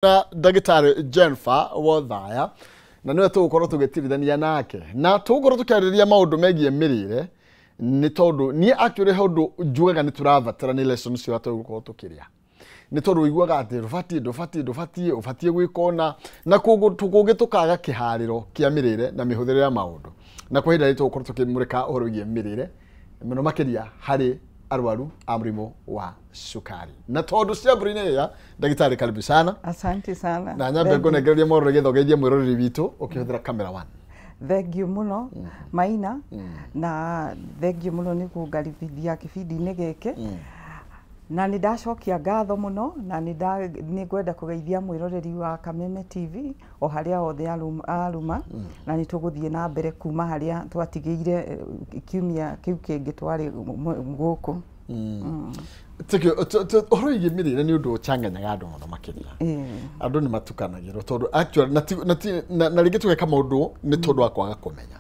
Na ndagĩtarĩ Jennifer Wothaya, na nĩwe tũgũkorwo tũgĩtirithania nake na tũgũkorwo tũkĩarĩrĩria maũndũ megiĩ mĩrĩre, nĩ tondũ niĩ actually he ũndũ njugaga nĩ tũrabatara nĩ lessons cia tũgũkorwo tũkĩrĩa, nĩ tondũ ũiguaga atĩ ndũbatiĩ ndũbatiĩ ndũbatiĩ ũbatiĩ gwĩka ũna na kũngĩ, tũkaga kĩharĩro kĩa mĩrĩre na mĩhũthĩre ya maũndũ. Na kwa ihinda rĩrĩ tũgũkorwo tũkĩmũrĩka ũhoro wĩgiĩ mĩrĩre mũno makĩria harĩ arwaru a mũrimũ wa cukari. Na tondũ ciambũri-inĩ ĩya, ndagĩtarĩ, karibu sana. Asante sana. Na nyambe ngũnengererie mohoro nĩgetha ũgeithie mwĩroreri witũ ũkĩhũthĩra camera one. Thengiũ mũno, Maina, na thengiũ mũno nĩ kũngaribithia kĩbindi-inĩ gĩkĩ. Na nĩ ndacokia ngatho mũno, na nĩ ngwenda kũgeithia mwĩroreri wa Kameme TV o harĩa hothe aruma, na nĩ tũgũthiĩ na mbere kuma harĩa twatigĩire kiumia kĩu kĩngĩ twarĩ gũkũ. Tũkĩ ũhoro wĩgiĩ mĩrĩre nĩ ũndũ ũchanganyaga andũ mũno makĩria. Andũ nĩ matukanagĩrwo tondũ actually na rĩngĩ tũgeka maũndũ nĩ tondũ wa kwaga kũmenya.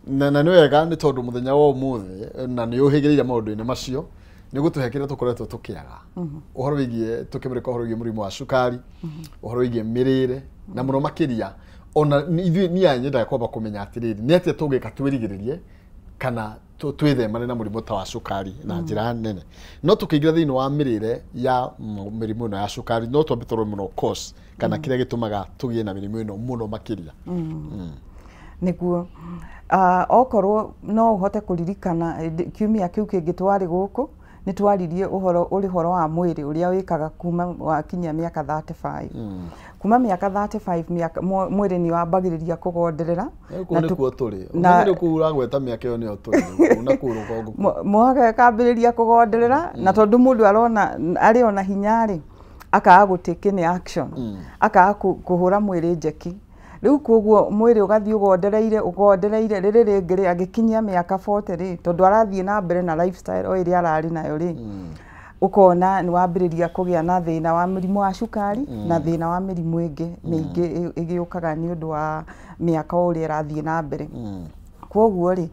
Na nĩ wega nĩ tondũ mũthenya wa ũmũthĩ na nĩ ũhĩgĩrĩire maũndũ-inĩ macio, nĩ gũtũhe kĩrĩa tũkoretwo tũkĩaga, ũhoro wĩgiĩ tũkĩmũrĩka ũhoro wĩgiĩ mũrimũ wa cukari, ũhoro wĩgiĩ mĩrĩre, na mũno makĩria ona ithuĩ niĩ nyendaga kwamba kũmenya atĩrĩrĩ, nĩ atĩa tũngĩka twĩrigĩrĩrie kana twĩthemane na mũrimũ ta wa cukari na njĩra nene. No tũkĩingĩra thĩinĩ wa mĩrĩre ya mĩrimũ ĩno ya cukari, no twambe tũrore mũno cause kana kĩrĩa gĩtũmaga tũgĩe na mĩrimũ ĩno mũno makĩria. Nĩguo. Okorwo no ũhote kũririkana, kiumia kĩu kĩngĩ twarĩ gũkũ nĩ twaririe ũhoro ũrĩ ũhoro wa mwĩrĩ ũrĩa wĩkaga kuma wakinyia mĩaka 35. Kuma mĩaka 35 mĩaka mwĩrĩ nĩ wambagĩrĩria kũgonderera. Kũu nĩkuo tũrĩ nĩ kũu ũragweta mĩaka ĩyo nĩyo tũrĩ kũu na kũu rũgongo. Mwaka ĩkambĩrĩria kũgonderera, na tondũ mũndũ arona arĩ ona hinya rĩ, akaga gũ take any action, akaga kũhũra mwĩrĩ njeki. Rĩu koguo mwĩrĩ ũgathiĩ ũgondereire ũgondereire. Rĩrĩ rĩngĩ rĩ, agĩkinyia mĩaka 40 rĩ, tondũ arathiĩ na mbere na lifestyle o ĩrĩa ararĩ nayo rĩ, ũkona nĩ wambĩrĩria kũgĩa na thĩna wa mũrimũ wa cukari na thĩna wa mĩrimũ ĩngĩ mĩingĩ ĩgĩũkaga nĩ ũndũ wa mĩaka o ũrĩa ĩrathiĩ na mbere. Koguo rĩ,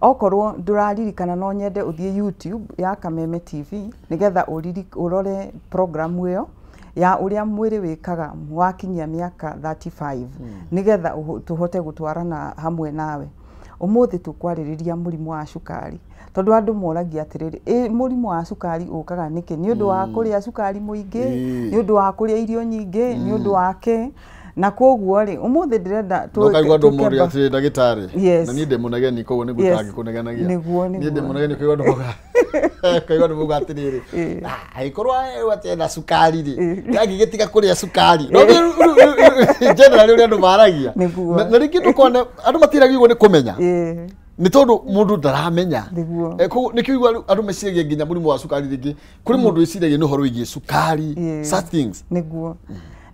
okorwo ndũraririkana, no nyende ũthiĩ YouTube ya Kameme TV nĩgetha ũrore program ĩyo ya ũrĩa mwĩrĩ wĩkaga wakinyia mĩaka 35, nĩgetha tũhote gũtwarana hamwe nawe. Ũmũthĩ tũkwarĩrĩria mũrimũ wa cukari, tondũ andũ moragia atĩrĩrĩ, ĩ mũrimũ wa cukari ũkaga nĩkĩ? Nĩ ũndũ wa kũrĩa cukari mũingĩ? Nĩ ũndũ wa kũrĩa irio nyingĩ? Nĩ ũndũ wa kĩ? Na koguo rĩ, ũmũthĩ ndĩrenda No kaigua andũ moria atĩrĩ, ndagĩtarĩ, na niĩ ndĩ mũnegeni, koguo nĩguo ndangĩkũnegenagia. Niĩ ndĩ mũnegeni, kaigua andũ mauga atĩrĩrĩ, "Ah, angĩkorwo atĩ ena cukari rĩ, angĩgĩtiga kũrĩa cukari?" No generally ũrĩa andũ maragia. Na rĩngĩ ndũkone andũ matiragirwo nĩ kũmenya, nĩ tondũ mũndũ ndaramenya. Koguo nĩkĩo igua andũ meciragia nginya mũrimũ wa cukari, rĩngĩ kũrĩ mũndũ wĩciragia nĩ ũhoro wĩgiĩ cukari, such things. Nĩguo,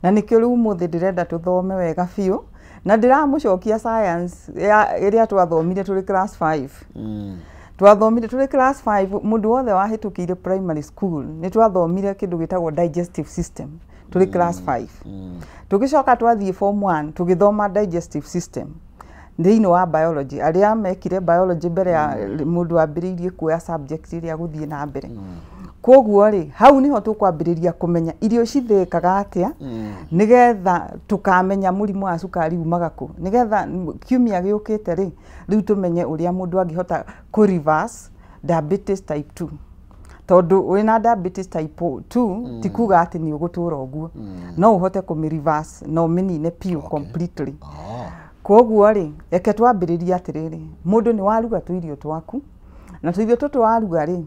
na nĩkĩo rĩu ũmũthĩ ndĩrenda tũthome wega biũ, na ndĩramũcokia science ya ĩrĩa twathomire tũrĩ class 5. Twathomire tũrĩ class 5, mũndũ wothe wahĩtũkĩire primary school, nĩ twathomire kĩndũ gĩtagwo digestive system tũrĩ class 5. Tũgĩcoka twathiĩ form 1, tũgĩthoma digestive system thĩinĩ wa biology. Arĩa mekire biology mbere ya mũndũ ambĩrĩirie kuoya subject ĩrĩa gũthiĩ na mbere. Koguo rĩ, hau niho tũkwambĩrĩria kũmenya irio cithĩĩkaga atĩa, nĩgetha tũkamenya mũrimũ wa cukari umaga kũ, nĩgetha kiumia gĩũkĩte rĩ, rĩu tũmenye ũrĩa mũndũ angĩhota kũ reverse diabetes type 2, tondũ wĩna diabetes type 2 ti kuga atĩ nĩ ũgũtũra ũguo. No ũhote kũmĩ reverse na ũmĩnine biũ completely. Koguo rĩ, reke twambĩrĩrie atĩrĩrĩ, mũndũ nĩ waruga tũirio twaku, na tũirio tũtũ waruga rĩ,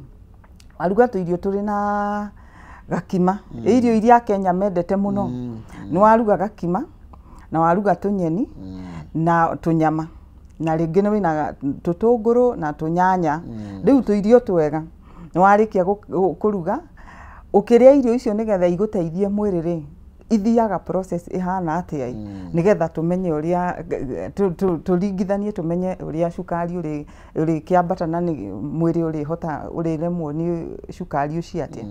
waruga tũirio tũrĩ na gakima, irio iria Kenya mendete mũno. Nĩ waruga gakima na waruga tũnyeni na tũnyama, na rĩngĩ nĩ wĩna tũtũngũrũ na tũnyanya, rĩu tũirio twega. Nĩ warĩkia kũruga, ũkĩrĩa irio icio nĩgetha igũteithie mwĩrĩ rĩ, ithiaga process ĩhana atĩa ĩ, nĩgetha tũmenye ũrĩa tũringithanie, tũmenye ũrĩa cukari ũrĩkĩambata na nĩ mwĩrĩ ũrĩhota ũrĩremwo nĩ cukari ũcio atĩa.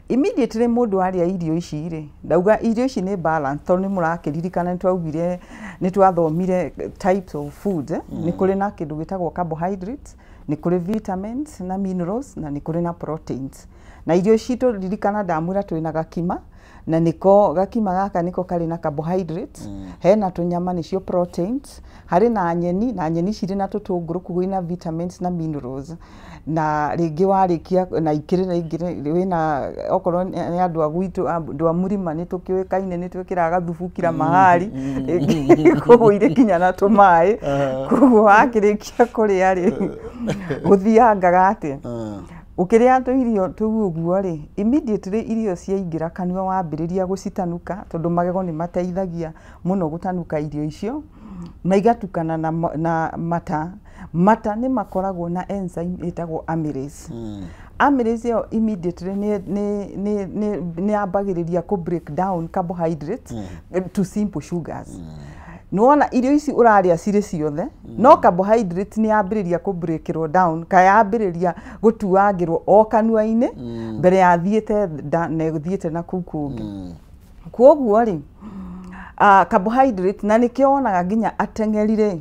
Immediately mũndũ arĩa irio ici rĩ, ndauga irio ici nĩ balance, tondũ nĩ mũrakĩririkana nĩ twaugire, nĩ twathomire types of food, eh? Nĩ kũrĩ na kĩndũ gĩtagwo carbohydrates, nĩ kũrĩ vitamins na minerals, na nĩ kũrĩ na proteins. Na irio citũ, ririkana ndamwĩra twĩna gakima, Na nĩko gakima gaka nĩko karĩ na carbohydrates, hena tũnyama nĩcio proteins, harĩ na nyeni, na nyeni cirĩ na tũtũngũrũ, koguo ina vitamins na minerals. Na rĩngĩ warĩkia na ikĩrĩ rĩngĩ wĩna, okorwo nĩ andũ a gwitũ, andũ a mũrima, nĩ tũkĩũĩkaine nĩ twĩkĩraga gathubu kila mahali, koguo irĩ nginya na tũmaĩ. Koguo wakĩrĩkia kũrĩa rĩ, gũthiangaga atĩa? Ũkĩrĩa tũirio tũu ũguo rĩ, immediately irio ciaingĩra kanua wambĩrĩria gũcitanuka, tondũ magego nĩ mateithagia mũno gũtanuka irio icio, na igatukana na mata. Mata nĩ makoragwo na enzyme ĩtagwo amylase. Amylase ĩyo immediately nĩ yambagĩrĩria kũ break down carbohydrates to simple sugars. Nĩwona irio ici ũrarĩa cirĩ ciothe, no carbohydrate nĩ yambĩrĩria kũ breakĩrwo down, ka yambĩrĩria gũtuangĩrwo o kanua-inĩ mbere ya thiĩte nda na ĩthiĩte na kũu kũngĩ. Koguo rĩ, carbohydrate, na nĩkĩo wonaga nginya ateng'eri rĩ,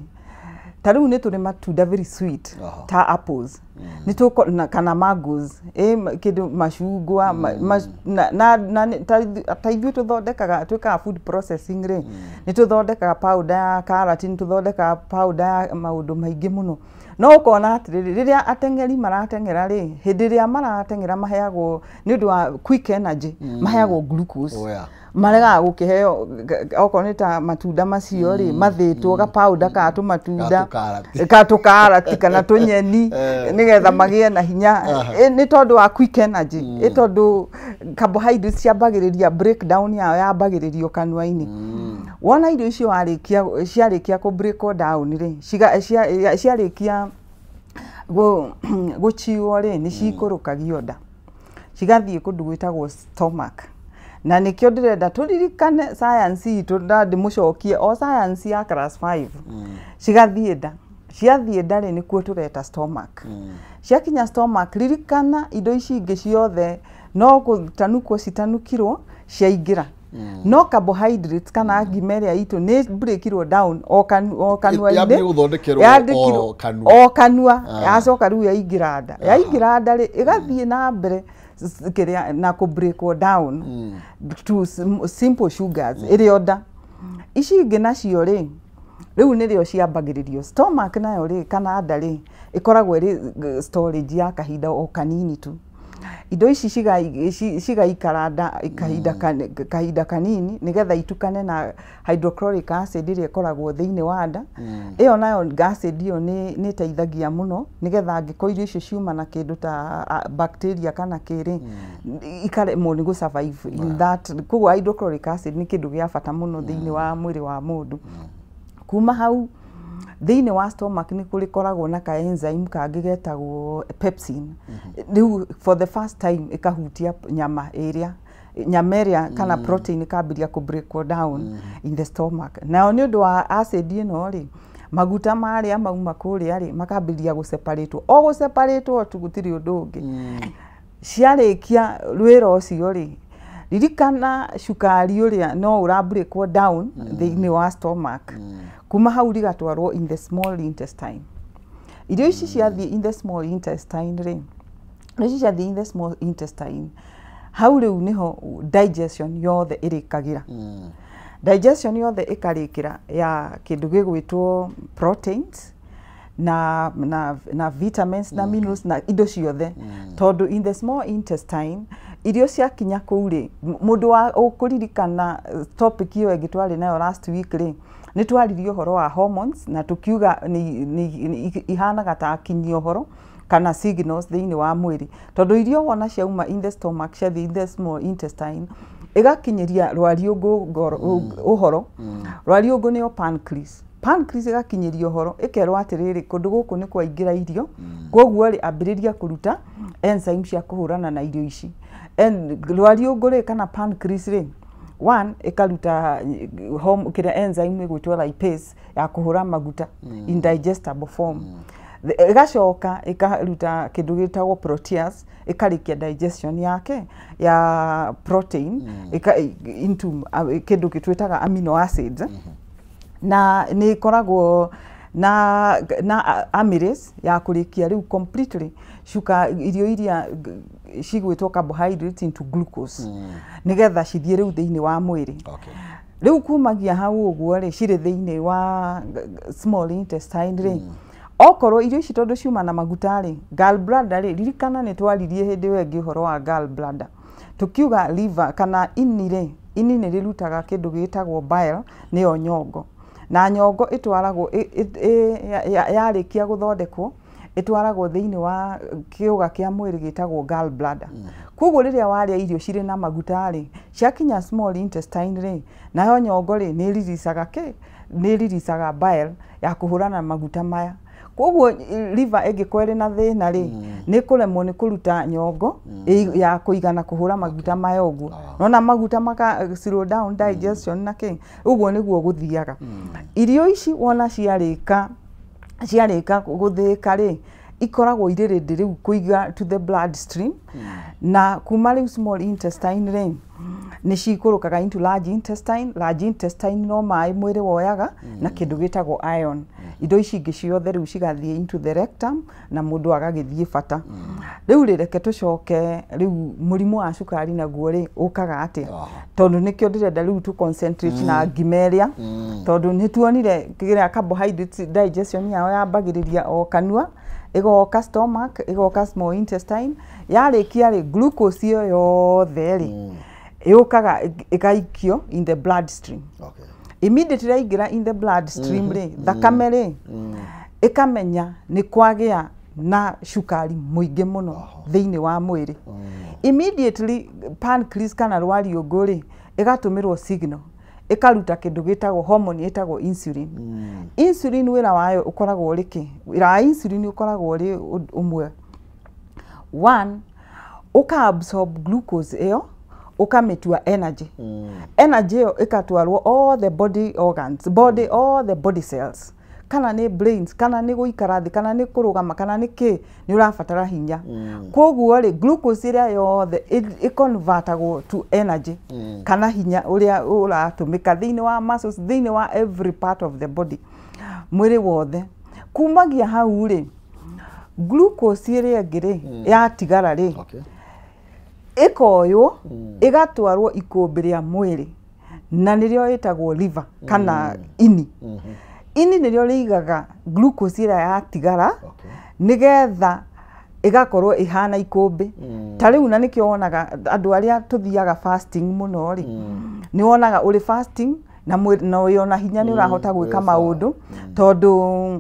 ta rĩu nĩ tũrĩ matunda very sweet, ta apples nĩ tũko na, kana mangoes, kĩndũ macungwa, na ta ithuĩ tũthondekaga, twĩkaga food processing rĩ, nĩ tũthondekaga powder ya karati, nĩ tũthondekaga powder ya maũndũ maingĩ mũno. No ũkona atĩrĩrĩ, rĩrĩa ateng'eri marateng'era rĩ, hĩndĩ ĩrĩa marateng'era maheagwo, nĩ ũndũ wa quick energy, maheagwo glucose. Oh, yeah. Maregaga gũkĩheo okorwo nĩ ta matunda macio rĩ, mathĩtwo ga powder ka tũmatunda, Ka tũkarati. Ka tũkarati kana tũnyeni, nĩgetha magĩe na hinya. Nĩ tondũ wa quick energy, ĩ tondũ carbohydrates ciambagĩrĩria breakdown yao yambagĩrĩrio kanua-inĩ. Wona irio icio warĩkia, ciarĩkia kũ break down rĩ, ciarĩkia gũchiwo rĩ, nĩ cikũrũkagio nda, cigathiĩ kũndũ gwĩtagwo stomach. Na nĩkĩo ndĩrenda tũririkane science itũ, na ndĩmũcokie o science ya class 5. Cigathiĩ nda, ciathiĩ nda rĩ, nĩkuo tũreta stomach. Ciakinya stomach, ririkana indo ici ingĩ ciothe no gũtanukwo citanukirwo ciaingĩra, no carbohydrates kana ngima ĩrĩa itũ nĩ breakirwo down o kanua-inĩ. Yambire gũthondekerwo Yandĩkirwo o kanua. O kanua. Yacoka rĩu yaingĩra nda. Yaingĩra nda rĩ, ĩgathiĩ na mbere kĩrĩa na kũ breakwo down to simple sugars ĩrĩ o nda. Ici ingĩ nacio rĩ, rĩu nĩrĩo ciambagĩrĩrio stomach. Nayo rĩ, kana nda rĩ, ĩkoragwo ĩrĩ storage ya kahinda o kanini tu. Indo ici cigaikara nda kahinda kanini nĩgetha itukane na hydrochloric acid ĩrĩa ĩkoragwo thĩinĩ wa nda. Ĩyo nayo acid ĩyo nĩ ĩteithagia mũno nĩgetha angĩkorwo irio icio ciuma na kĩndũ ta bacteria kana kĩrĩ, ikaremwo nĩ gũ survive in that. Koguo hydrochloric acid nĩ kĩndũ gĩa bata mũno thĩinĩ wa mwĩrĩ wa mũndũ. Kuma hau, thĩinĩ wa stomach nĩ kũrĩ koragwo na ka enzyme kangĩ getagwo pepsin. Rĩu for the first time ĩkahutia nyama ĩrĩa kana protein ĩkambĩrĩria kũ break down in the stomach. Nayo nĩ ũndũ wa acid ĩno rĩ, maguta marĩa mauma kũrĩa rĩ, makambĩrĩria gũseparatwo, o gũseparatwo tu, gũtirĩ ũndũ ũngĩ. Ciarĩkia wĩra ũcio rĩ, ririkana cukari ũrĩa no ũra breakwo down thĩinĩ wa stomach. Kuma hau rigatwarwo in the small intestine. Irio ici ciathiĩ in the small intestine rĩ, irio ici ciathiĩ in the small intestine, hau rĩu nĩho digestion yothe ĩrĩkagĩra. Digestion yothe ĩkarĩkĩra ya kĩndũ gĩgwĩtwo proteins na vitamins na minerals na indo ciothe, tondũ in the small intestine irio ciakinya kũu rĩ, mũndũ wa ũkũririkana topic ĩyo ĩngĩ twarĩ nayo last week rĩ, nĩ twaririe ũhoro wa hormones na tũkiuga nĩ ihanaga ta akinyia ũhoro kana signals thĩinĩ wa mwĩrĩ, tondũ irio wona ciauma in the stomach ciathiĩ in the small intestine, ĩgakinyĩria rwariũngũ ũhoro. Rwariũngũ nĩyo pancreas. Pancreas ĩgakinyĩria ũhoro, ĩkerwo atĩrĩrĩ, kũndũ gũkũ nĩ kwaingĩra irio, koguo rĩ, ambĩrĩria kũruta enzyme cia kũhũrana na irio ici. Rwariũngũ rĩ, kana pancreas rĩ, one ĩkaruta kĩrĩa enzyme ĩgwĩtwo lipase ya kũhũra maguta in digestible form. Ĩgacoka ĩkaruta kĩndũ gĩtagwo protease, ĩkarĩkia digestion yake ya protein into kĩndũ twĩtaga amino acids. Na nĩ ĩkoragwo na amylase ya kũrĩkia rĩu completely cuka irio iria cigwĩtwo carbohydrates into glucose, nĩgetha cithiĩ rĩu thĩinĩ wa mwĩrĩ. Rĩu kumagia hau ũguo rĩ, cirĩ thĩinĩ wa small intestine rĩ, okorwo irio ici tondũ ciuma na maguta rĩ, gallbladder rĩ, ririkana nĩ twaririe hĩndĩ ĩyo ĩngĩ ũhoro wa gallbladder, tukiuga liver kana ini rĩ, ini nĩ rĩrutaga kĩndũ gĩtagwo bile, nĩyo nyongo, na nyongo ĩtwaragwo yarĩkia gũthondekwo ĩtwaragwo thĩinĩ wa kĩũga kĩa mwĩrĩ gĩtagwo gallbladder. Koguo rĩrĩa warĩa irio cirĩ na maguta rĩ, ciakinya small intestine rĩ, nayo nyongo rĩ nĩ ĩriricaga kĩ, nĩ ĩriricaga bile ya kũhũrana na maguta maya. Koguo liver ĩngĩkorwo ĩrĩ na thĩna rĩ, nĩ kũremwo nĩ kũruta nyongo ya kũigana kũhũra maguta maya ũguo. Nona maguta maka slow down digestion na kĩ, ũguo nĩguo gũthiaga. Irio ici wona ciarĩka gũthĩĩka rĩ, ikoragwo irĩ ready rĩu kũiga to the blood stream, na kuma rĩu small intestine rĩ, nĩ cikũrũkaga into large intestine. Large intestine no maĩ mwĩrĩ woyaga na kĩndũ gĩtagwo iron. Indo ici ingĩ ciothe rĩu cigathiĩ into the rectum na mũndũ agagĩthiĩ bata. Rĩu rĩ, reke tũcoke rĩu mũrimũ wa cukari naguo rĩ ũkaga atĩa, tondũ nĩkĩo ndĩrenda rĩu tu concentrate na ngima ĩrĩa, tondũ nĩ tuonire kĩrĩa carbohydrates digestion yao yambagĩrĩria o kanua, ĩgoka stomach, ĩgoka small intestine, yarĩkia rĩ glucose ĩyo yothe rĩ ĩũkaga ĩgaikio in the blood stream. Immediately yaingĩra in the blood stream rĩ, thakame rĩ ĩkamenya nĩ kwagĩa na cukari mũingĩ mũno thĩinĩ wa mwĩrĩ. Immediately pancreas kana rwariũngũ rĩ ĩgatũmĩrwo signal, ĩkaruta kĩndũ gĩtagwo hormone ĩtagwo insulin. Insulin wĩra wayo ũkoragwo ũrĩ kĩ? Wĩra wa insulin ũkoragwo ũrĩ ũmwe. One, ũka absorb glucose ĩyo ũkamĩtua energy. Energy ĩyo ĩkatwarwo all the body organs, body, all the body cells, kana nĩ brains, kana nĩ gũikara thĩ, kana nĩ kũrũgama, kana nĩ kĩ, nĩ ũrabatara hinya. Koguo rĩ glucose ĩrĩa yothe ĩconvertagwo to energy, kana hinya ũrĩa ũratũmĩka thĩinĩ wa muscles, thĩinĩ wa every part of the body, mwĩrĩ wothe. Kumagia hau rĩ, glucose ĩrĩa ĩngĩ rĩ yatigara rĩ, ĩkoywo ĩgatwarwo ikũmbĩ rĩa mwĩrĩ, na nĩrĩo ĩtagwo liver kana ini. Ini nĩrĩo rĩigaga glucose ĩrĩa yatigara, nĩgetha ĩgakorwo ĩhana ikũmbĩ. Ta rĩu na nĩkĩo wonaga andũ arĩa tũthiaga fasting mũno rĩ, nĩ wonaga ũrĩ fasting na wĩ ona hinya nĩ ũrahota gwĩka maũndũ, tondũ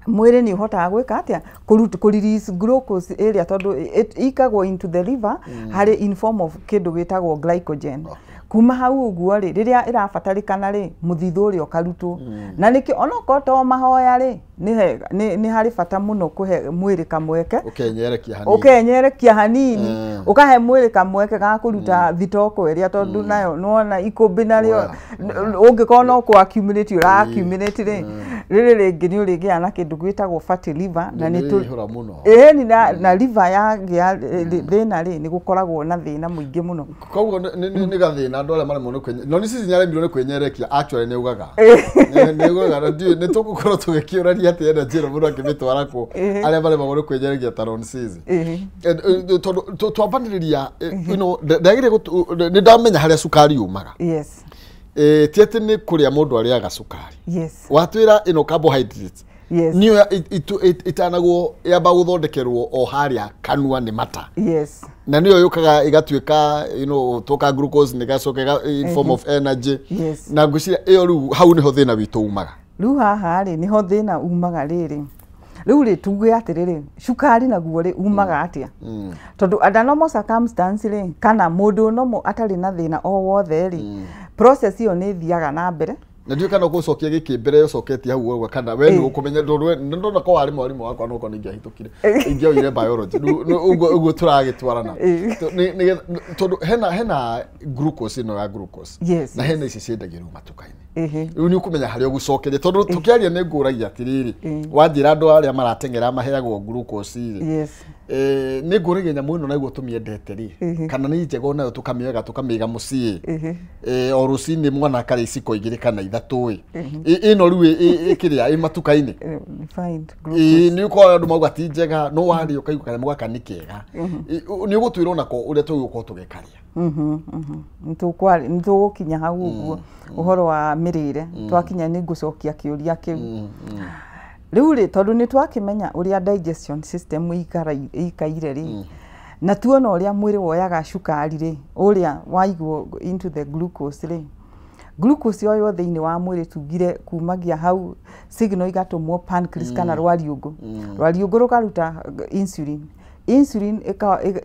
mwĩrĩ nĩ ũhotaga gwĩka atĩa, kũ release glucose ĩrĩa, tondũ ĩikagwo into the liver harĩ in form of kĩndũ gĩtagwo glycogen. Kuma hau ũguo rĩ, rĩrĩa ĩrabatarĩkana rĩ, mũthithũ ũrĩa ũkarutwo. Na nĩkĩo onokorwo to mahoya rĩ, nĩ harĩ bata mũno kũhe mwĩrĩ kamweke, ũkenyerekia hanini, ũkahe mwĩrĩ kamweke ga kũruta thitoko ĩrĩa, tondũ nayo nĩwona ikũmbĩ narĩo ũngĩkorwo no kũ accumulate ũra accumulate rĩ, rĩrĩ rĩngĩ nĩ ũrĩgĩa na kĩndũ gĩtagwo fatty liver, na nĩ ĩni na liver yagĩa thĩna rĩ, nĩ gũkoragwo na thĩna mũingĩ mũno. Koguo nĩ gathĩna andũ arĩa maremwo nĩ kwĩnye, no nĩ cici nĩaremirwo nĩ kwĩnyerekia, actually nĩ ugaga nĩ tũgũkorwo tũgĩkĩũrania atĩ ena njĩra mũndũ akĩmĩtwara kũ arĩa maremagwo nĩ kwĩnyerekia ta Ron Sisi. Tondũ twambanĩrĩria, nĩ ndamenya harĩa cukari yumaga. Ti atĩ nĩ kũrĩa mũndũ arĩaga cukari. Watwĩra ĩno carbohydrates niyo itanagwo yamba gũthondekerwo o harĩa kanua nĩ mata. Na niyo yũkaga ĩgatuĩka, you know, toka glucose nĩgacoka in form of energy. Na ngwĩciria ĩyo rĩu hau nĩho thĩna witũ umaga. Rĩu haha rĩ nĩho thĩna umaga rĩrĩ. Rĩu rĩ tuge atĩrĩrĩ, cukari naguo rĩ umaga atĩa? Tondũ under normal circumstance rĩ, kana mũndũ normal atarĩ na thĩna o wothe rĩ, process ĩyo nĩ ĩthiaga na mbere. Na ndiũĩ kana ũgũcokia gĩkĩ mbere ũcoketie hau ũguo, kana we nĩ ũkũmenya, tondũ ndona ko warĩ mwarimũ wakwa no korwo nĩingĩahĩtũkire, ingĩoire biology ũguo tũragĩtwarana. Tondũ hena glucose ĩno ya glucose, na hena ici ciendagio rĩu matuka-inĩ. Rĩu nĩ ũkũmenya harĩa ũgũcokeria, tondũ tũkĩaria nĩ ngũragia atĩrĩrĩ, wanjĩra andũ arĩa marateng'era maheagwo glucose rĩ, Nĩ ngũrĩge nyamũ ĩno naguo tũmĩendete rĩ, kana nĩ njega onayo tũkamĩoyaga tũkamĩiga mũciĩ, o rũcinĩ mwana akarĩa iciko 2 kana 3 ĩ, ĩno rĩu ĩkĩrĩa ĩ matuka-inĩ. Refined Ĩĩ, nĩ ũkora andũ mauga ti njega, no warĩa ũkaigua kanyamũ gaka nĩ kega. Nĩ ũgũtwĩra onako ũrĩa tũgũkorwo tũgĩkarĩa. Nĩ tũgũkinya hau ũguo ũhoro wa mĩrĩre twakinya nĩ ngũcokia kĩũria kĩu. Rĩu rĩ, tondũ nĩ twakĩmenya ũrĩa digestion system ĩikaire rĩ, na tuona ũrĩa mwĩrĩ woyaga cukari rĩ, ũrĩa waigwo into the glucose rĩ, glucose yoywo thĩinĩ wa mwĩrĩ tugire kumagia hau signal igatũmwo pancreas kana rwariũngũ, rwariũngũ rũkaruta insulin, insulin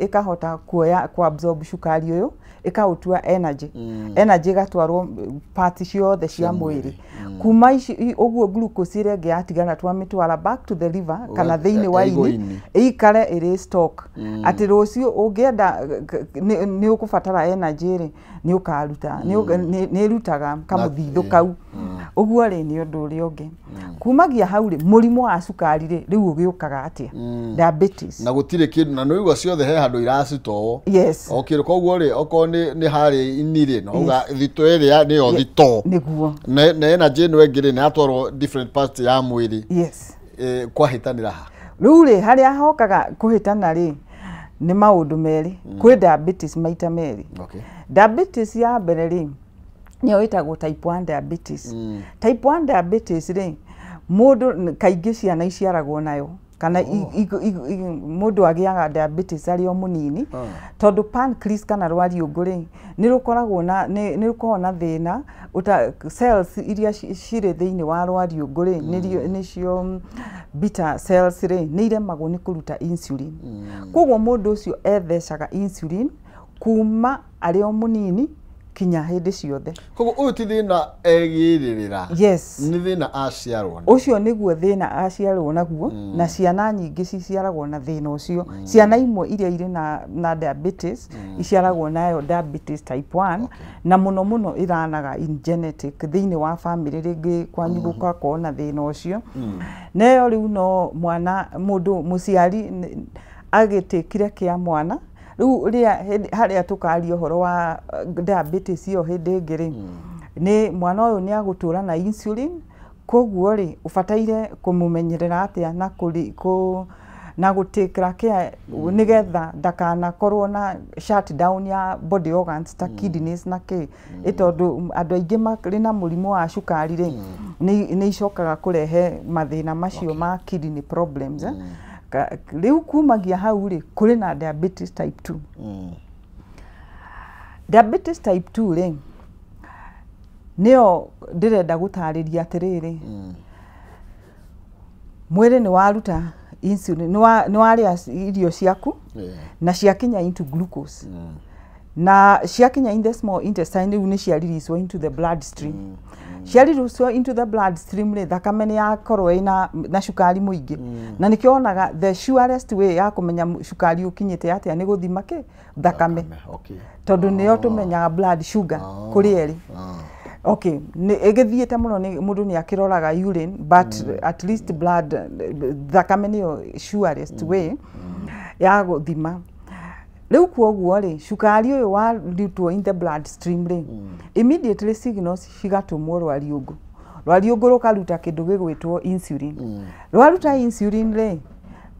ĩkahota kuoya ku absorb cukari ũyũ, ĩkaũtua energy, energy ĩgatwarwo part ciothe cia mwĩrĩ. Kuma ici ũguo glucose ĩrĩa ĩngĩ yatigara twamĩtwara back to the liver kana thĩinĩ wa ĩigwo ini ini. ĩikare ĩrĩ stock atĩ rũciũ ũngĩenda nĩ ũkũbatara energy rĩ, nĩ ũkaruta, nĩ ĩrutaga kamũthithũ kau. Ũguo rĩ, nĩ ũndũ ũrĩa ũngĩ kumagia hau rĩ, mũrimũ wa cukari rĩ, rĩu ũgĩũkaga atĩa, diabetes? Na gũtirĩ kĩndũ na nĩ ũigua ciothe he handũ iracitoo. Yes. O kĩndũ koguo rĩ, okorwo nĩ harĩa ini rĩ, no uga thito ĩrĩa nĩyo thito Nĩguo. na energy ĩno ĩngĩ rĩ, nĩ yatwarwo different parts ya mwĩrĩ. Kwahĩtanĩra ha? Rĩu rĩ, harĩa hokaga kũhĩtana rĩ, nĩ maũndũ merĩ. Kwĩ diabetes maita merĩ. Diabetes ya mbere rĩ, nĩyo ĩtagwo type 1 diabetes. Type 1 diabetes rĩ, mũndũ kaingĩ ciana iciaragwo nayo kana mũndũ agĩaga diabetes arĩ o mũnini, tondũ pancreas kana rwariũngũ rĩ, nĩ rũkoragwo na thĩna ũta cells iria cirĩ thĩinĩ wa rwariũngũ rĩ, nĩcio beta cells rĩ, nĩ iremagwo nĩ kũruta insulin. Koguo mũndũ ũcio ethecaga insulin kuma arĩ o mũnini kinya hĩndĩ ciothe. Koguo ũyũ ti thĩna egĩrĩrĩra? Yes. Nĩ thĩna aciarwo naguo. Ũcio nĩguo thĩna aciarwo naguo, na ciana nyingĩ ciciaragwo na thĩna ũcio. Ciana imwe iria irĩ na diabetes iciaragwo nayo diabetes type 1, na mũno mũno ĩranaga in genetic thĩinĩ wa family, rĩngĩ kwanyu gũgakorwo na thĩna ũcio. Neyo rĩu no mwana mũndũ mũciari agĩtĩkire kĩa mwana rĩu rĩa harĩa tũkaria ũhoro wa diabetes ĩyo hĩndĩ ĩngĩ rĩ, nĩ mwana ũyũ nĩ agũtũra na insulin. Koguo rĩ, ũbataire kũmũmenyerera atĩa na kũri, kũ, na gũtĩkĩra care nĩgetha ndakanakorwo na shutdown ya body organs ta kidneys na kĩ, ĩ tondũ andũ aingĩ marĩ na mũrimũ wa cukari rĩ, nĩ icokaga kũrehe mathĩna macio ma kidney problems, eh. Rĩu kumagia hau rĩ, kũrĩ na diabetes type 2. Diabetes type 2 rĩ, nĩyo ndĩrenda gũtarĩria atĩrĩrĩ, mwĩrĩ nĩ waruta insulin, nĩ warĩa irio ciaku na ciakinya into glucose, na ciakinya in the small intestine rĩu nĩ cia release into the blood stream. Cia release into the blood stream rĩ, thakame nĩ yakorwo ĩna na cukari mũingĩ, na nĩkĩo wonaga the surest way ya kũmenya cukari ũkinyĩte atĩa nĩ gũthima kĩ thakame, tondũ nĩyo tũmenyaga blood sugar kũrĩ erĩ. Okay, nĩ ĩgĩthiĩte mũno nĩ mũndũ nĩ akĩroraga urine, but at least blood, thakame nĩyo surest way ya gũthima. Rĩu kuoguo rĩ, cukari ũyũ warutwo in the blood stream rĩ, immediately signals cigatũmwo rwariũngũ, rwariũngũ rũkaruta kĩndũ gĩgwĩtwo insulin. Rwaruta insulin rĩ,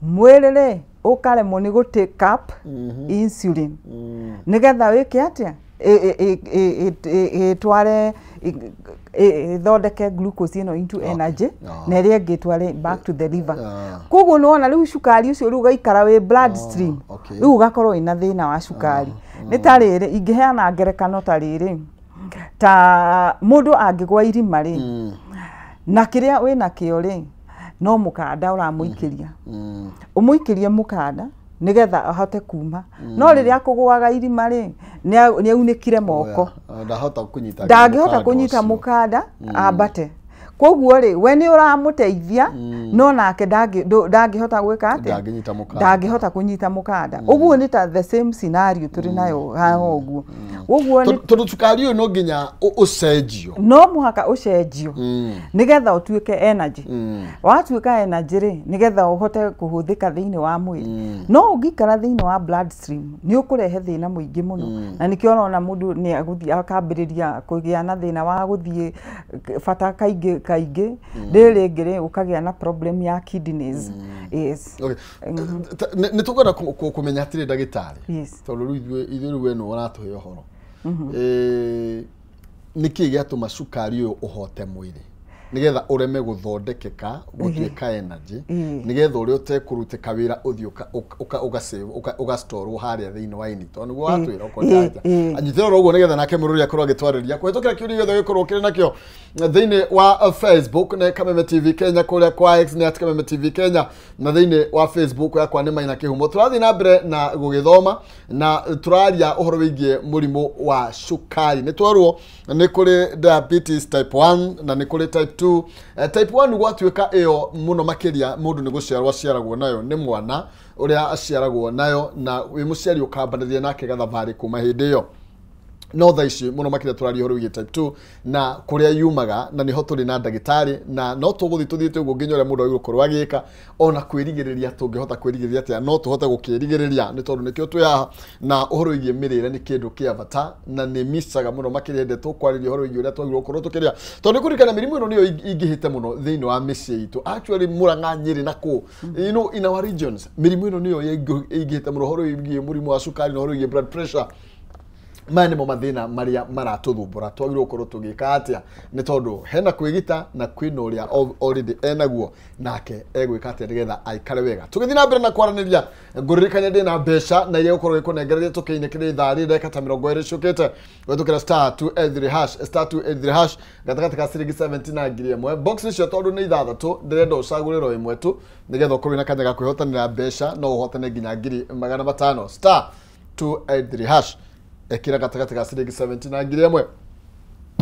mwĩrĩ rĩ ũkaremwo nĩ gũ take up insulin nĩgetha wĩke atĩa, ĩtware ĩthondeke glucose ĩno into energy na ĩrĩa ĩngĩ ĩtware back to the liver. Koguo nĩwona rĩu cukari ũcio rĩu ũgaikara wĩ blood stream. Rĩu ũgakorwo wĩna thĩna wa cukari. Nĩ ta rĩrĩ, ingĩheana ngerekano ta rĩrĩ, ta mũndũ angĩgwa irima rĩ, na kĩrĩa wĩna kĩo rĩ no mũkanda ũramũikĩria, ũmũikĩrie mũkanda nĩgetha ahote kuma, no rĩrĩa akũgũaga irima rĩ, nĩ aunĩkire moko. Ndahota kũnyita ndangĩhota mũkanda kũnyita ũcio. Mũkanda ambate. Koguo rĩ, we nĩ ũramũteithia, no nake ndangĩhota gwĩka atĩa? Ndangĩnyita mũkanda. Ndangĩhota kũnyita mũkanda. Ũguo nĩ ta the same scenario tũrĩ nayo haha ũguo. Ũguo nĩ Tondũ cukari ũyũ no nginya ũcenjio. No mũhaka ũcenjio nĩgetha ũtuĩke energy. Watuĩka energy rĩ, nĩgetha ũhote kũhũthĩka thĩinĩ wa mwĩrĩ. No ũngĩikara thĩinĩ wa bloodstream nĩ ũkũrehe thĩna mũingĩ mũno, na nĩkĩo ũrona mũndũ nĩ agũthiĩ akambĩrĩria kũgĩa na thĩna wa gũthiĩ bata kaingĩ kaingĩ, rĩrĩ rĩngĩ rĩ ũkagĩa na problem ya kidneys. Yes. Okay. Nĩ tũkwenda kũmenya atĩrĩ ndagĩtarĩ, tondũ rĩu ithuĩ rĩu we nĩwe ũratũhe ũhoro. Nĩkĩ gĩatũma cukari ũyũ ũhote mwĩrĩ nĩgetha ũreme gũthondekeka gũtuĩka energy, nĩgetha ũrĩa ũtekũrutĩka wĩra ũthiĩ ũgastorwo harĩa thĩinĩ wa ini, tondũ nĩguo watwĩra okorwo anyitĩrĩra oro ũguo nĩgetha nake mũrũri akorwo agĩtwarĩria kũhĩtũkĩra kĩũria gĩothe gĩkorwo kĩrĩ nakĩo thĩinĩ wa Facebook nĩ Kameme TV Kenya, kũrĩa kwa X nĩ @Kameme TV Kenya, na thĩinĩ wa Facebook yakwa nĩ Maina Kĩhumo. Tũrathiĩ na mbere na gũgĩthoma na tũraria ũhoro wĩgiĩ mũrimũ wa cukari. Nĩ twerwo nĩ kũrĩ diabetes type 1 na nĩ kũrĩ type 2. Type 1 gwatuĩka ĩyo mũno makĩria mũndũ nĩ gũciarwo aciaragwo nayo, nĩ mwana ũrĩa aciaragwo nayo, na wĩ mũciari ũkambanĩria nake gathabarĩ kuma hĩndĩ ĩyo. No thaa ici mũno makĩria tũraria ũhoro wĩgiĩ type 2 na kũrĩa yumaga, na nĩho tũrĩ na ndagĩtarĩ, na no tũgũthiĩ tũthiĩte ũguo nginya ũrĩa mũndũ agĩrĩirwo gũkorwo agĩka, ona kwĩrigĩrĩria tũngĩhota kwĩrigĩrĩria atĩa, no tũhote gũkĩrigĩrĩria nĩ tondũ nĩkĩo twĩ haha. Na ũhoro wĩgiĩ mĩrĩre nĩ kĩndũ kĩa bata na nĩ micaga mũno makĩria hĩndĩ tũkwarĩria ũhoro wĩgiĩ ũrĩa twagĩrĩirwo gũkorwo tũkĩrĩa, tondũ nĩ kũririkana mĩrimũ ĩno nĩyo ingĩhĩte mũno thĩinĩ wa mĩciĩ itũ, actually Murang'a, Nyĩrĩ na kũ in our regions, mĩrimũ ĩno nĩyo ĩingĩhĩte mũno, ũhoro wĩgiĩ mũrimũ wa cukari na ũhoro wĩgiĩ blood pressure. Maya nĩmo mathĩna marĩa maratũthumbũra, twagĩrĩirwo gũkorwo tũgĩka atĩa, nĩ tondũ hena kwĩgita na kwĩna ũrĩa already enaguo nake egwĩka atĩa nĩgetha aikare wega. Tũgĩthiĩ na mbere na kwaranĩria, ngũririkania ndĩna mbeca na iria gũkorwo gĩkũnengereria tũkĩinĩ kĩrĩ ithaa rĩrĩ ndagĩka ta 20 ciũkĩte gwĩtũkĩra *283#, *283#, gatagatĩ ka ciringi 70 na 1000. Box icio tondũ nĩ ithathatũ, ndĩrenda ũcagũrĩrwo ĩmwe tu nĩgetha ũkorwo wĩna kanya ga kwĩhotanĩra mbeca, no ũhotane nginya 500,000. *283#, ekĩra gatagatĩ ka ciringi 70 na 1000.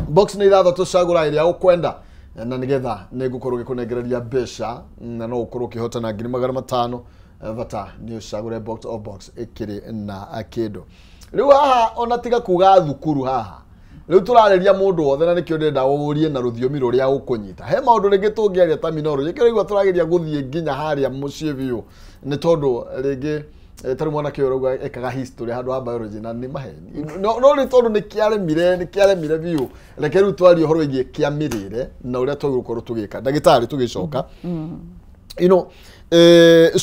Box nĩ ithathatũ, cagũra ĩrĩa ũkwenda na nĩgetha nĩ ngũkorwo ngĩkũnengereria mbeca na no ũkorwo ũkĩhotana 500,000. Bata nĩ ũcagũre box o box ĩkĩrĩ na kĩndũ. Rĩu haha ona tiga kuga thukuru haha, rĩu tũrarĩria mũndũ wothe, na nĩkĩo ndĩrenda ũrie na rũthiomi rũrĩa ũkũnyita. He maũndũ rĩngĩ tũngĩaria terminology, kĩrĩa igua tũrageria gũthiĩ nginya harĩa mũciĩ biũ, nĩ tondũ rĩngĩ tarĩu mwanake ũyũ ũrauga ekaga history handũ ha biology na nĩ maheni, no nĩ tondũ nĩ kĩaremire biũ. Reke rĩu twarie ũhoro wĩgiĩ kĩa mĩrĩre na ũrĩa twagĩrĩirwo gũkorwo tũgĩka. Ndagĩtarĩ, tũgĩcoka,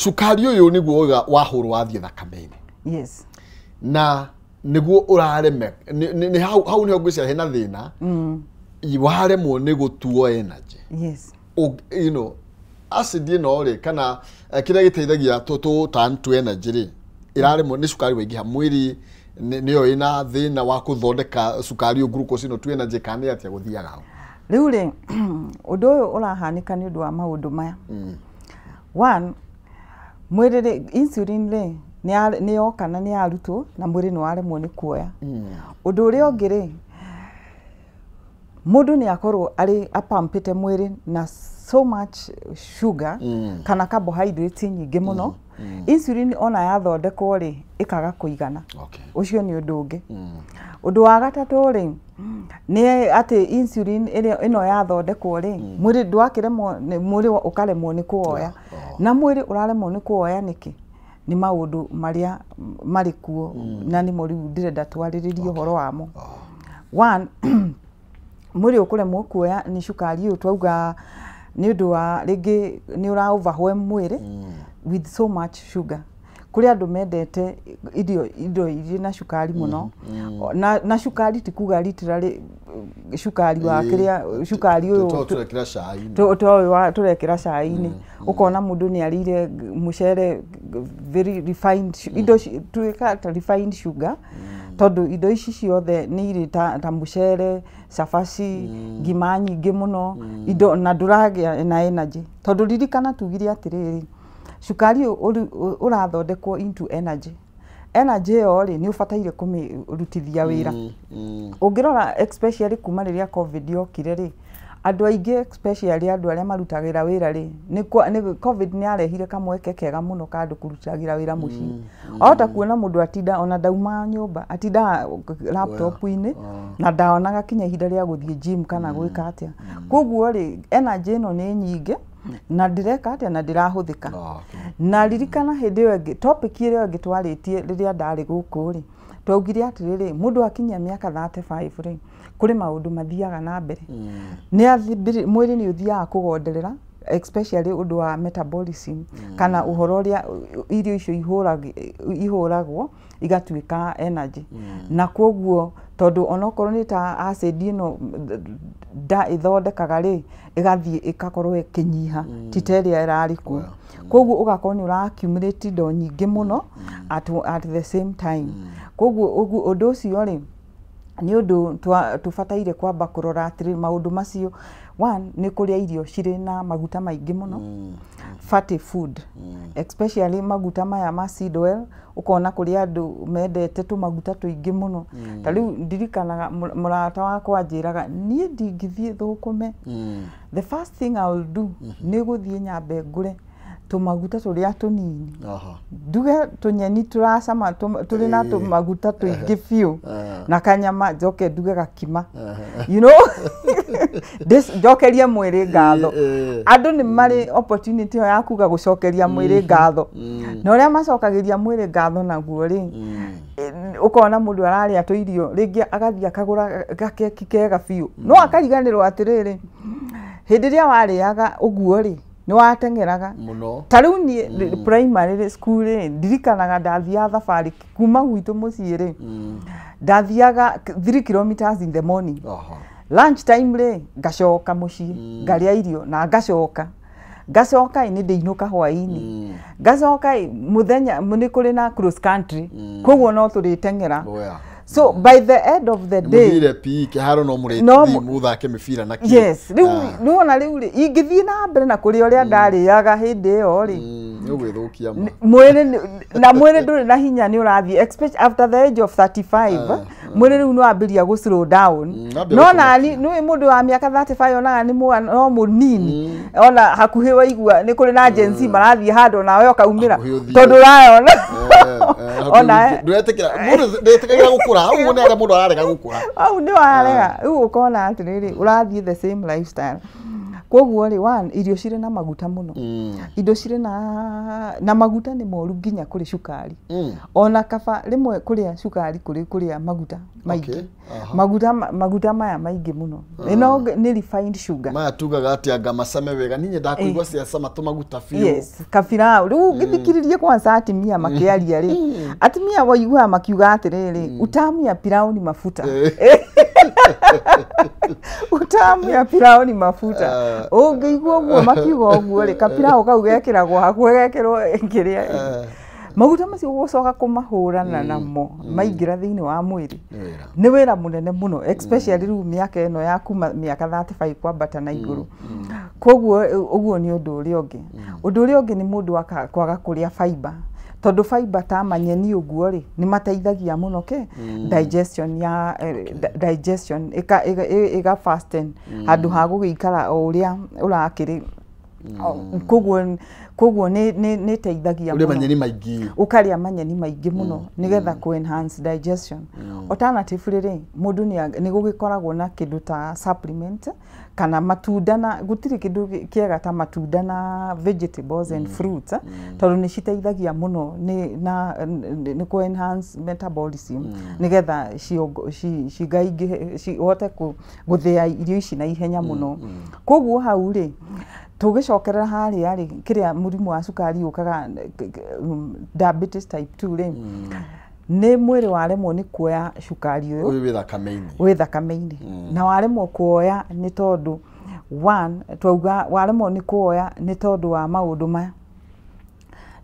cukari ũyũ nĩguo wauga wahũrwo wathiĩ thakame-inĩ, na nĩguo ũrareme nĩ hau nĩho ngwĩciria hena thĩna, waremwo nĩ gũtuo energy. Acid ĩno rĩ, kana kĩrĩa gĩteithagia tũ turn to energy rĩ, ĩraremwo nĩ cukari waingĩha mwĩrĩ, nĩyo ĩna thĩna wa kũthondeka cukari ũyũ glucose ĩno to energy, kana nĩ atĩa gũthiaga hau? Rĩu rĩ, ũndũ ũyũ ũrahanĩka nĩ ũndũ wa maũndũ maya. One, mwĩrĩ rĩ, insulin rĩ nĩ yoka na nĩ yarutwo na mwĩrĩ nĩ waremwo nĩ kuoya. Ũndũ ũrĩa ũngĩ rĩ, mũndũ nĩ akorwo arĩ apampĩte mwĩrĩ na so much sugar kana carbohydrates nyingĩ mũno, insulin ona yathondekwo rĩ ĩkaga kũigana. Ũcio nĩ ũndũ ũngĩ. Ũndũ wa gatatũ rĩ, nĩ atĩ insulin ĩrĩa ĩno yathondekwo rĩ, mwĩrĩ ndwakĩremwo mwĩrĩ ũkaremwo nĩ kũwoya. Na mwĩrĩ ũraremwo nĩ kũwoya nĩkĩ? Nĩ maũndũ marĩa marĩ kuo, na nĩmo rĩu ndĩrenda twarĩrĩrie ũhoro wamo. One, mwĩrĩ ũkũremwo kuoya nĩ cukari ũyũ twauga nĩ ũndũ wa rĩngĩ nĩ ũra overwhelm mwĩrĩ with so much sugar. Kũrĩ andũ mendete irio indo irĩ na cukari mũno, na cukari ti kuga literally cukari wa kĩrĩa cukari ũyũ tũrekĩra cai-inĩ. To ũyũ tũrekĩra cai-inĩ, ũkona mũndũ nĩ arĩire mũcere very refined indo tuĩka ta refined sugar, tondũ indo ici ciothe nĩ irĩ ta mũcere, cabaci, ngima nyingĩ mũno, indo na ndũragĩa na energy, tondũ ririkana tugire atĩrĩrĩ, cukari ũyũ ũrathondekwo into energy. Energy ĩyo rĩ, nĩ ũbataire kũmĩrutithia wĩra. Ũngĩrora especially kuma rĩrĩa COVID yokire rĩ, Andũ aingĩ especially andũ arĩa marutagĩra wĩra rĩ, nĩ COVID nĩ yarehire kamweke kega mũno ka andũ kũrutagĩra wĩra mũciĩ. Wahota kuona mũndũ atinda ona ndauma nyũmba, atindaga laptop-inĩ na ndaonaga kinya ihinda rĩa gũthiĩ gym kana gwĩka atĩa. Koguo rĩ, energy ĩno nĩ nyingĩ na ndĩreka atĩa na ndĩrahũthĩka. Na ririkana hĩndĩ ĩyo ĩngĩ topic ĩrĩa ĩngĩ twarĩtie rĩrĩa ndarĩ gũkũ rĩ, twaugire atĩrĩrĩ, mũndũ akinyia mĩaka 35 rĩ, kũrĩ maũndũ mathiaga na mbere. Mwĩrĩ nĩ ũthiaga kũgonderera, especially ũndũ wa metabolism kana ũhoro ũrĩa irio icio ihũragwo igatuĩka energy. Na koguo tondũ onokorwo nĩ ta acid ĩno nda ĩthondekaga rĩ, ĩgathiĩ ĩgakorwo ĩkĩnyiha, ti ta ĩrĩa ĩrarĩ kuo. Koguo ũgakorwo nĩ ũra accumulate indo nyingĩ mũno at the same time. Koguo ũndũ ũcio rĩ, nĩ ũndũ tũbataire kwamba kũrora atĩrĩ maũndũ macio. One, nĩ kũrĩa irio cirĩ na maguta maingĩ mũno, fatty food, especially maguta maya ma seed oil. Ũkona kũrĩ andũ mendete tũmaguta tũingĩ mũno. Ta rĩu ndirikanaga mũrata wakwa anjĩraga, niĩ ndingĩthiĩ thũkũme, the first thing I will do nĩ gũthiĩ nyambe ngũre tũmaguta tũrĩa tũnini, nduge tũnyeni tũracama tũrĩ na tũmaguta tũingĩ biũ na kanyama, njoke nduge gakima, njokerie mwĩrĩ ngatho. Andũ nĩ marĩ opportunity ĩyo ya kuga gũcokeria mwĩrĩ ngatho, na ũrĩa macokagĩria mwĩrĩ ngatho naguo rĩ, ũkona mũndũ ararĩa tũirio, rĩngĩ agathiĩ akagũra gakeki kega biũ, no akariganĩrwo atĩrĩrĩ, hĩndĩ ĩrĩa warĩaga ũguo rĩ, nĩ wateng'eraga mũno. Ta rĩu niĩ primary school rĩ, ndirikanaga ndathiaga thabarĩ kuma gwitũ mũciĩ rĩ, ndathiaga 3 kilometers in the morning. Lunch time rĩ, ngacoka mũciĩ ngarĩa irio na ngacoka ĩ nĩ ndĩinũka hwaĩ-inĩ, ngacoka ĩ mũthenya nĩ kũrĩ na cross country, koguo no tũrĩteng'era. So by the end of the day, mũthire PE kĩharo no mũrĩthiĩ mũthake mĩbira na kĩ. Yes, rĩu nĩwona rĩu rĩ, ingĩthiĩ na mbere na kũrĩa ũrĩa ndarĩaga hĩndĩ ĩyo rĩ, nĩ ũgwĩthũkia ma. Mwĩrĩ na mwĩrĩ ndũrĩ na hinya, nĩ ũrathiĩ, especially after the age of 35, mwĩrĩ rĩu nĩ wambĩrĩria gũ slow down. No nani nĩ mũndũ wa mĩaka 35 onaga nĩ mwana no mũnini, ona hakuhĩ waigua nĩ kũrĩ na Gen Z marathiĩ handũ nawe ũkaumĩra tondũ ũrayona ona ndwetĩkĩra mũndũ ndetĩkagĩra gũkũra, hau nĩ harĩa mũndũ ararega gũkũra, hau nĩ warega. Rĩu ũkona atĩrĩrĩ, ũrathiĩ the same lifestyle. Koguo rĩ, one, irio cirĩ na maguta mũno, indo cirĩ na maguta nĩ moru nginya kũrĩ cukari. Ona kaba rĩmwe kũrĩa cukari kũrĩ kũrĩa maguta maingĩ. Maguta maya maingĩ mũno ĩno nĩ refined sugar. Maya tugaga atĩ anga macame wega, niĩ nyendaga kũigua ciacama tũmaguta biũ. Yes, kabirau. Rĩu ũngĩthikĩrĩria kwanza atimia makĩaria rĩ, atimia waiguaga makiuga atĩrĩrĩ, utamu ya pilau ni mafuta. Utamu ya pilau ni mafuta. Ũngĩigua ũguo makiuga ũguo rĩ, kapilau kau gekĩragwo hakuhĩ gekĩrwo kĩrĩa maguta macio ũgũcoka kũmahũrana namo maingĩra thĩinĩ wa mwĩrĩ nĩ wĩra mũnene mũno, especially rĩu mĩaka ĩno ya kuma mĩaka 35 kwambata na igũrũ. Koguo ũguo nĩ ũndũ ũrĩa ũngĩ. Ũndũ ũrĩa ũngĩ nĩ mũndũ kwaga kũrĩa fiber, tondũ fiber ta manyeni ũguo rĩ, nĩ mateithagia mũno ke digestion ya digestion ĩga fasten handũ ha gũgĩikara o ũrĩa ũrakĩrĩ. Koguo nĩ ĩteithagia mũno. Ũrĩa manyeni maingĩ, ũkarĩa manyeni maingĩ mũno nĩgetha kũ enhance digestion. Alternatively rĩ, mũndũ nĩ gũgĩkoragwo na kĩndũ ta supplement kana matunda, na gũtirĩ kĩndũ kĩega ta matunda na vegetables and fruits, tondũ nĩ citeithagia mũno nĩ kũ enhance metabolism nĩgetha cigaingĩhe, cihote gũthĩa irio ici na ihenya mũno. Koguo hau rĩ, tũgĩcokerera harĩa rĩ, kĩrĩa mũrimũ wa cukari ũkaga diabetes type 2 rĩ, nĩ mwĩrĩ waremwo nĩ kuoya cukari ũyũ wĩ thakame-inĩ, na waremwo kuoya nĩ tondũ one, twauga waremwo nĩ kuoya nĩ tondũ wa maũndũ maya.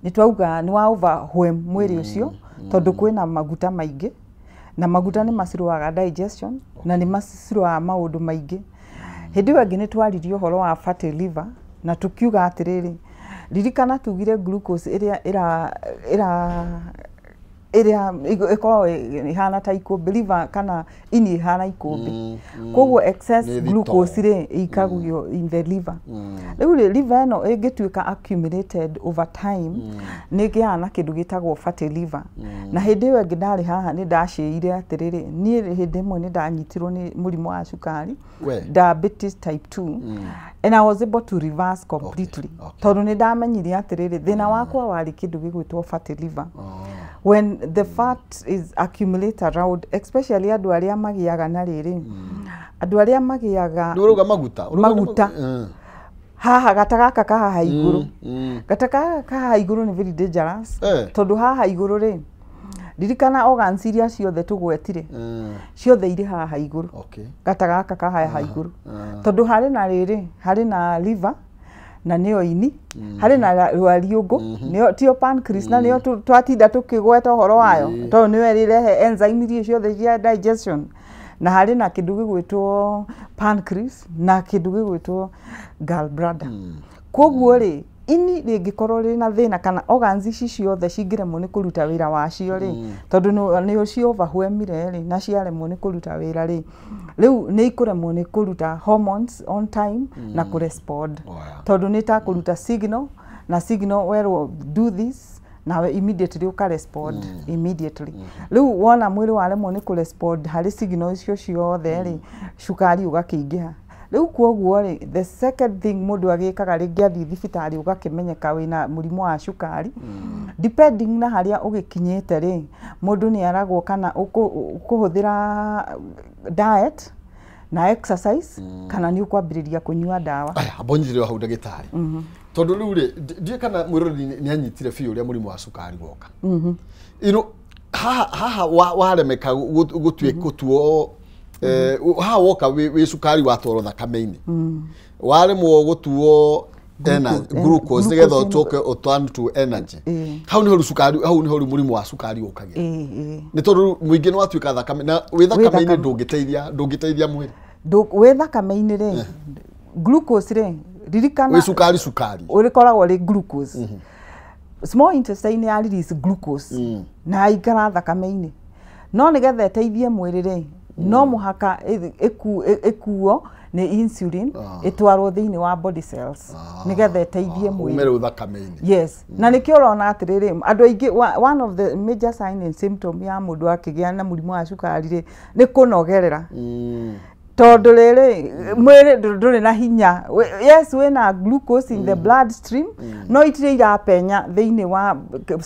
Nĩ twauga nĩ wa overwhelm mwĩrĩ ũcio, tondũ kwĩna maguta maingĩ, na maguta nĩ maciroaga digestion na nĩ maciroaga maũndũ maingĩ. Hĩndĩ ĩyo ĩngĩ nĩ twaririe ũhoro wa fatty liver na tukiuga atĩrĩrĩ, ririkana tugire glucose ĩrĩa ĩra ĩrĩa ĩkoragwo ĩhana ta ikũmbĩ, liver kana ini ĩhana ikũmbĩ. Koguo excess glucose rĩ ĩikagio in the liver. Rĩu rĩ, liver ĩno ĩngĩtuĩka accumulated over time, nĩ ĩgĩaga na kĩndũ gĩtagwo fatty liver. Na hĩndĩ ĩyo ĩngĩ ndarĩ haha nĩ ndacĩire atĩrĩrĩ, niĩ hĩndĩ ĩmwe nĩ ndanyitirwo nĩ mũrimũ wa cukari, diabetes type 2, and I was able to reverse completely. Tondũ nĩ ndamenyire atĩrĩrĩ, thĩna wakwa warĩ kĩndũ gĩgwĩtwo fatty liver. When the fat is accumulate around, especially andũ arĩa magĩaga na rĩrĩ, andũ arĩa magĩaga nĩ ũrauga maguta, maguta haha gata gaka ka haha igũrũ, gata gaka ka haha igũrũ nĩ very dangerous, tondũ haha igũrũ rĩ, ririkana organs iria ciothe tũgwetire, ciothe irĩ haha igũrũ, gata gaka ka haha igũrũ, tondũ harĩ na rĩrĩ, harĩ na liver na nĩyo ini, harĩ na rwariũngũ, nĩyo tio pancreas, na nĩyo twatinda tũkĩgweta ũhoro wayo, tondũ nĩyo ĩrĩrehe enzyme iria ciothe cia digestion, na harĩ na kĩndũ gĩgwĩtwo pancreas na kĩndũ gĩgwĩtwo gallbladder. Koguo rĩ, ini rĩngĩkorwo rĩna thĩna kana organs ici ciothe cingĩremwo nĩ kũruta wĩra wacio rĩ, tondũ nĩ ci overwhelmire rĩ, na ciaremwo nĩ kũruta wĩra rĩ, rĩu nĩ ikũremwo nĩ kũruta hormones on time na kũrespond, tondũ nĩ ta kũruta signal, na signal werwo do this, nawe immediately ũkarespond immediately. Rĩu wona mwĩrĩ waremwo nĩ kũrespond harĩ signal icio ciothe rĩ, cukari ũgakĩingĩha. Rĩu koguo rĩ, the second thing mũndũ agĩkaga rĩngĩ athiĩ thibitarĩ ũgakĩmenyeka wĩna mũrimũ wa cukari, depending na harĩa ũgĩkinyĩte rĩ, mũndũ nĩ aragwo kana ũkũhũthĩra diet na exercise, kana nĩ ũkwambĩrĩria kũnyua ndawa. Aya, amba ũnyitĩrĩre hau ndagĩtarĩ, tondũ rĩu rĩ, ndiũĩ kana mwĩroreri nĩ anyitire biũ ũrĩa mũrimũ wa cukari woka. You haha waremeka gũtuo, haha woka wĩ cukari watwarwo thakame-inĩ, waremwo gũtuo glucose nĩgetha ũtuoke ũturn to energy, hau nĩho rĩu cukari, hau nĩho rĩu mũrimũ wa cukari ũkagĩra. Nĩ tondũ mũingĩ nĩ watuĩka thakame, na wĩ thakame-inĩ ndũngĩteithia mwĩrĩ. Wĩ thakame-inĩ rĩ, glucose rĩ, ririkana wĩ cukari, cukari ũrĩkoragwo rĩ glucose. Small intestine ya release glucose na ikara thakame-inĩ, no nĩgetha ĩteithie mwĩrĩ rĩ, no mũhaka ĩkuo nĩ insulin ĩtwarwo thĩinĩ wa body cells nĩgetha ĩteithie mwĩrĩ ume rĩu thakame-inĩ. Yes, na nĩkĩo ũrona atĩrĩrĩ, andũ aingĩ, one of the major sign and symptom ya mũndũ akĩgĩa na mũrimũ wa cukari rĩ, nĩ kũnogerera. Tondũ rĩrĩ, mwĩrĩ ndũrĩ na hinya. Yes, wĩna glucose in the blood stream, no itirĩ irapenya thĩinĩ wa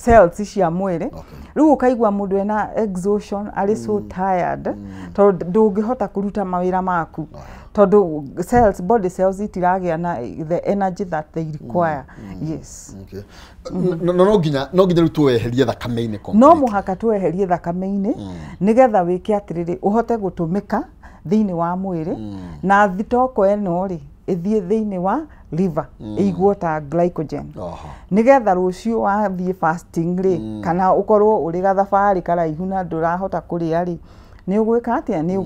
cells cia mwĩrĩ. Rĩu ũkaigua mũndũ ena exhaustion, arĩ so tired, tondũ ndũngĩhota kũruta mawĩra maku, tondũ cells, body cells itiragĩa na the energy that they require. Yes. No nginya rĩu tũweherie thakame-inĩ. No mũhaka tũweherie thakame-inĩ nĩgetha wĩke atĩrĩrĩ, ũhote gũtũmĩka thĩinĩ wa mwĩrĩ, na thitoko ĩno rĩ ĩthiĩ thĩinĩ wa liver ĩigwo ta glycogen, nĩgetha rũciũ wathiĩ fasting rĩ, kana ũkorwo ũrĩ gathabarĩ karaihu na ndũrahota kũrĩa rĩ, nĩ ũgwĩka atĩa? Nĩ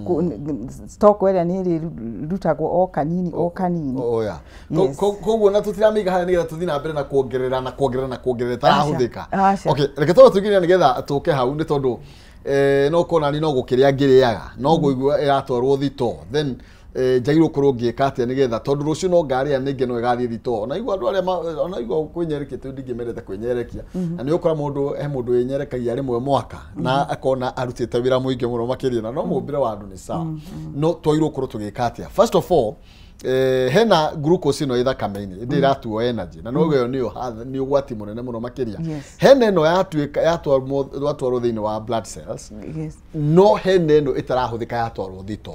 stock ĩrĩa nĩ ĩrĩrutagwo o kanini o kanini. Koguo na tũtiramĩiga harĩa nĩgetha tũthiĩ na mbere na kuongerera na kuongerera na kuongerera ĩtarahũthĩka. Okay, reke tondũ tũingĩre nĩgetha tũke hau, nĩ tondũ no kona ni no gũkĩrĩa ngĩrĩaga, no ngũigua ĩratwarwo thito, then njagĩrĩirwo gũkorwo ngĩka atĩa nĩgetha, tondũ rũciũ no ngarĩa nĩngĩ no ĩgathiĩ thito. Ona igua andũ arĩa ona igua kwĩnyerekia tondũ ndingĩmendete kwĩnyerekia, na nĩ ũkora mũndũ he mũndũ wĩnyerekagia rĩmwe mwaka na akona arutĩte wĩra mũingĩ mũno makĩria, na no mũmbĩre wa andũ nĩ sawa, no twagĩrĩirwo gũkorwo tũgĩka atĩa? First of all, hena glucose ĩno ĩ thakame-inĩ ĩndĩ ĩratuo energy, na no ĩyo nĩyo nĩ ũgwati mũnene mũno makĩria. Hena ĩno yatuĩka yatwarwo thĩinĩ wa blood cells, no hena ĩno ĩtarahũthĩka yatwarwo thito.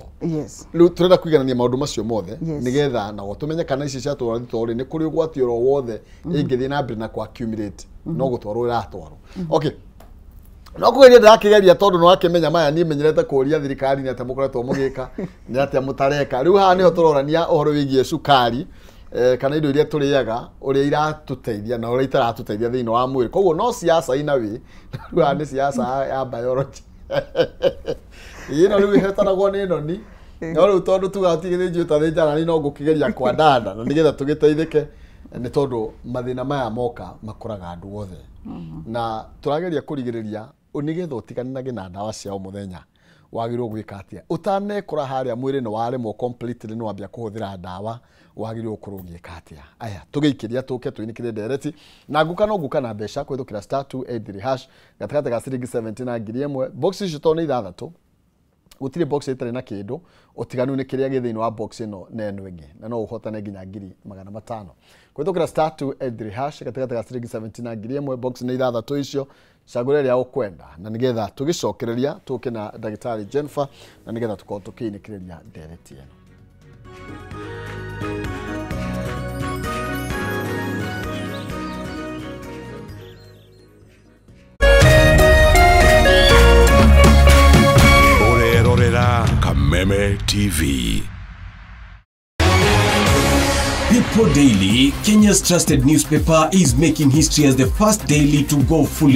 Rĩu tũrenda kũiganania maũndũ macio mothe nĩgetha nago tũmenye kana ici ciatwarwo thito rĩ, nĩ kũrĩ ũgwati oro wothe ĩngĩthiĩ na mbere na kũ accumulate, no gũtwarwo ĩratwarwo. Okay, no kũgeria ndĩrakĩgeria tondũ nĩ wakĩmenya maya niĩ menyerete kũria thirikari nĩ atĩa mũkoretwo mũgĩka, nĩ atĩa mũtareka. Rĩu haha nĩho tũrorania ũhoro wĩgiĩ cukari, kana indo iria tũrĩaga, ũrĩa iratũteithia na ũrĩa itaratũteithia thĩinĩ wa mwĩrĩ. Koguo no siasa ina wĩ, rĩu haha nĩ siasa ya biology. Ĩno rĩu ĩhetanagwo nĩ noni, no rĩu tondũ tugaga ti gĩthĩnjwo ĩtathĩnjana, ni no ngũkĩgeria kwandanda na nĩgetha tũgĩteithĩke, nĩ tondũ mathĩna maya moka makoraga andũ othe. Na tũrageria kũrigĩrĩria Nĩgetha ũtiganage na ndawa cia o mũthenya wagĩrĩirwo gwĩka atĩa? Ũtanekora harĩa mwĩrĩ nĩ waremwo completely nĩ wambia kũhũthĩra ndawa, wagĩrĩirwo gũkorwo ũgĩka atĩa? Aya, tũgĩikĩria tũke tũinĩkĩrie ndereti na nguka no nguka na mbeca kũhĩtũkĩra *283# gatagatĩ ga ciringi 70 na 1000. Box icio tondũ nĩ ithathatũ, gũtirĩ box ĩtarĩ na kĩndũ, ũtiganu nĩ kĩrĩa gĩ thĩinĩ wa box ĩno na ĩno ĩngĩ, na no ũhotane nginya 500,000 kũhĩtũkĩra *283# gatagatĩ ga ciringi 70 na 1000. Box nĩ ithathatũ icio, cagũra ĩrĩa ũkwenda, na nĩgetha tũgĩcokereria tũke na ndagĩtarĩ Jennifer, na nĩgetha tũkorwo tũkĩinĩkĩrĩria ndereti ĩno. Kameme TV. People Daily, Kenya's trusted newspaper, is making history as the first daily to go fully